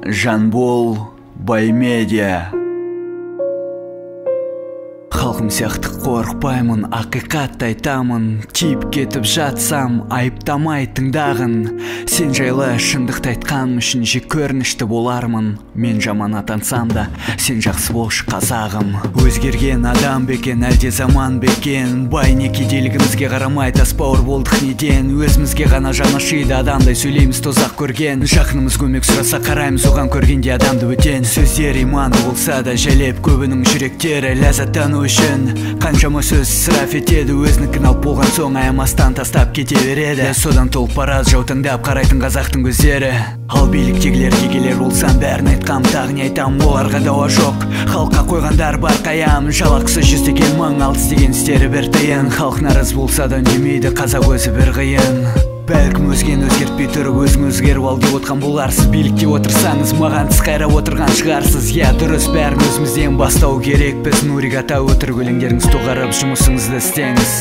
Жанбол Баймедиа. Халқым сияқты қорықпаймын, ақиқатты айтамын. Тиіп кетіп жатсам, айыптамай тыңдағын. Сен жайлы шындықты айтқаным үшін жек көрінішті болармын. Мен жаман атансам да, сен жақсы болшы қазағым. Өзгерген адам бекен, әлде заман бекен? Бай не кедейлігімізге қарамай тас бауыр болдық неден? Өзімізге ғана жан ашиды, адамдай сөйлейміз тозақ көрген. Жақынымыз көмек сұраса қараймыз оған көргенде адамды бөтен. Сөздер иманды болса да жәлеп көбінің жүректері ләззаттану үшін қаншама сөз ысырап етеді. Өзінікін алып болған соң аямастан тастап кете береді. Содан толып барады жаутаңдап қарайтын қазақтың көздері. Ал биліктегілерге келер болсам, бәрін айтқам, тағы не айтам, оларға дауа жоқ. Халыққа қойғандар бар қаям, жалақысы жүздеген мың, ал істеген істері бір тиын. Халық наразы болса да үндемейді, қазақ өзі бір қиын. Бәлкім өзгені өзгертпей тұрып өзің өзгеріп ал деп отқан боларсыз. Билікте отырсаңыз маған тіс қайрап отырған шығарсыз. Иә, дұрыс, бәрін өзімізден бастау керекпіз. Нурик ата, өтірік өлеңдеріңіз доғарып жұмысыңызды істеңіз.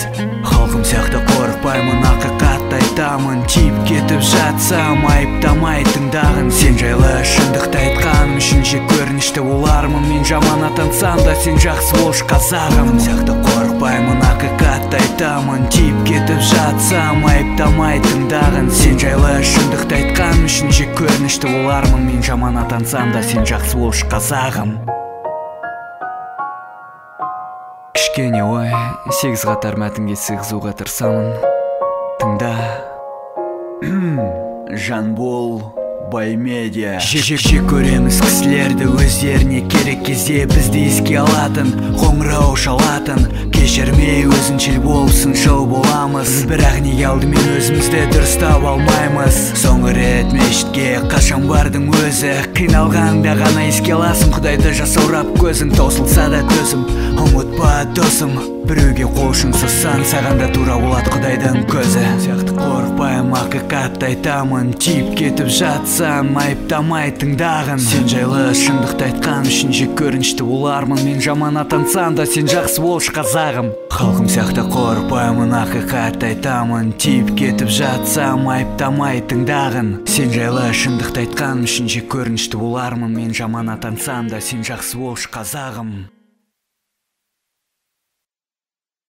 Халқым сияқты қорықпаймын, ақиқатты айтамын. Тиіп кетіп жатсам, айыптамай тыңдағын. Сен жайлы шындықты айтқаным үшін жек көрінішті болармын. Мен жаман атансам да, сен жақсы болшы қазағым. Сияқты қорықпаймын, ақиқатты айтамын. Тиіп кетіп жатсам, айыптамай тыңдағын. Сен жайлы шындықты айтқаным үшін жек көрінішті болармын. Мен жаман атансам да, сен жақсы болшы қазағым. Кішкене ой, 8 қатар мәтінге сыйғызуға тырысамын. Тыңда. Жанбол Баймедиа. Жек көреміз кісілерді, өздеріне керек кезде бізді еске алатын, қоңырау шалатын. Кешірмей өзіншіл болып сыншыл боламыз, бірақ неге алдымен өзімізді дұрыстап алмаймыз? Соңғы рет мешітке қашан бардың өзі? Қиналғанда ғана еске аласың Құдайды, жасаурап көзің таусылса да төзім. Ұмытпа досым, біреуге қол ұшын созсаң, саған да тура болады Құдайдың көзі. Сияқты қорықпаймын, ақиқатты айтамын. Тиіп кетіп жатсам, айыптамай тыңдағын. Сен жайлы шындықты айтқаным үшін жек көрінішті болармын. Мен жаман атансам да, сен жақсы болшы қазағым. Халқым сияқты қорықпаймын, ақиқатты айтамын. Тиіп кетіп жатсам, айыптамай тыңдағын. Сен жайлы шындықты айтқаным үшін жек көрінішті болармын. Мен жаман атансам да, сен жақсы болшы қазағым.